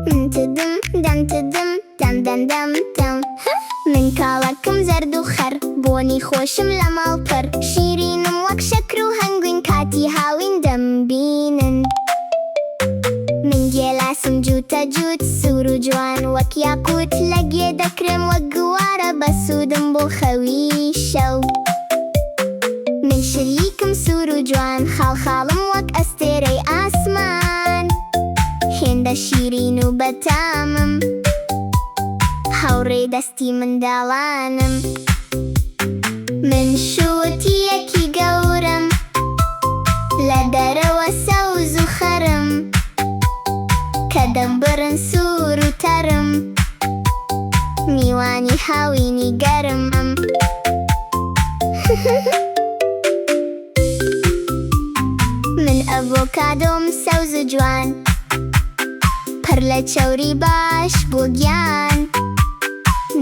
من تدم دەم تدم دەم دەم دەم دەم. من کاڵەکم زەرد و خەڕ، بۆنی خۆشم لە ماڵ پڕ، شیرینم وەک شەکر و هەنگوین، کاتی هاوین دەمبینن. من گێلاسم جووتە جووت، سوور و جوان وەک یاقووت، لە گێ دەکرێم وەک گوارە، بەسوودم بۆ خەوی شەو. من شلیکم سوور و جوان، خاڵ خاڵم وەک ئەستێرەی ئاسمان، هێندە شیرین و بەتامم، هاوڕێی دەستی منداڵانم. من شووتییەکی گەورەم، لە دەرەوە سەوز و خەرم، کە دەمبڕن سوور و تەرم، میوانی هاوینی گەرمم. من ئەڤۆکادۆم سەوز و جوان، پڕ لە چەوری باش بۆ گیان،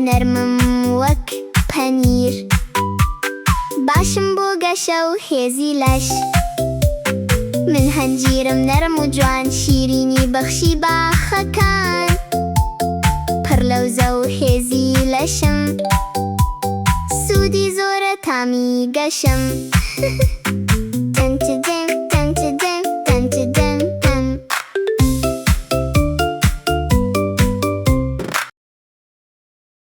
نەرمم وەک پەنیر، باشم بۆ گەشە و هێزی لەش. من هەنجیرم نەرم و جوان، شیرینی بەخشی باخەکان، پڕ لە وزە و هێزی لەشم، سوودی زۆرە تامی گەشم.